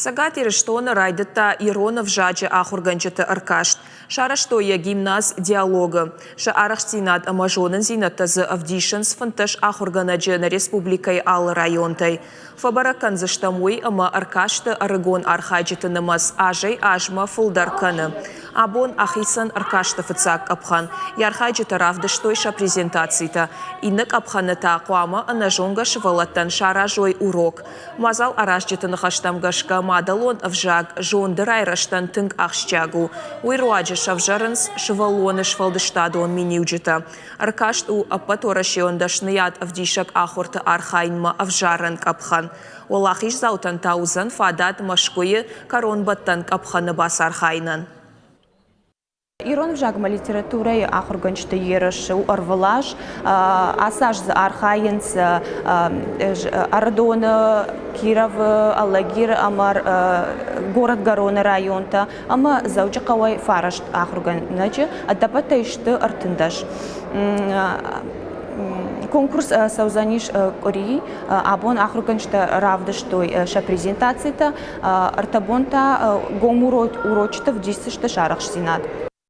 Цӕгат Ирыстоны райдыдта ирон ӕвзаджы ахуыргӕнджыты ӕркаст. Сарӕзтой йӕ гимназ «Диалог-ы». Сӕ арӕхстдзинад ӕмӕ зонындзинӕдтӕ дзы ӕвдисынц 15 ахуыргӕнӕджы нӕ республикӕйы алы районтӕй. Фӕбӕрӕг кӕндзыстӕм уый, ӕмӕ ӕркасты ӕрыгон архайджыты нымӕц азӕй-азмӕ фылдӕр кӕны. Абон ахицӕн ӕркасты фыццаг къӕпхӕн. Йӕ архайджытӕ равдыстой сӕ презентацитӕ. Иннӕ къӕпхӕны та хъуамӕ ӕнӕзонгӕ сывӕллӕттӕн саразой урок. Мадзал аразджыты ныхӕстӕм гӕсгӕ, мадӕлон ӕвзаг зонды райрӕзтӕн тынг ахсджиаг у. Уый руаджы сӕвзӕрынц сывӕллоны сфӕлдыстадон миниуджытӕ. Ӕркаст у ӕппӕтуӕрӕсеон дӕсныйад ӕвдисӕг ахуырты архайынмӕ ӕвзарӕн къӕпхӕн. Уӕлахиздзаутӕн та уыдзӕн фадат Мӕскуыйы кӕронбӕттӕн къӕпхӕны бацархайынӕн. Ирон ӕвзагмӕ литературӕйы ахуыргӕнджыты ерыс у ӕрвылаз. Ацы аз дзы архайынц Ӕрыдоны, Кировы, Алагиры ӕмӕ Горӕтгӕроны районтӕ ӕмӕ Дзӕуджыхъӕуӕй фараст ахуыргӕнӕджы. Ӕдӕппӕтӕй сты 13. Конкурс цӕудзӕнис къуыри. Абон ахуыргӕнджытӕ равдыстой сӕ презентацитӕ. Ӕртӕ бон та гом урочыты вдисдзысты сӕ арӕхстдзинад.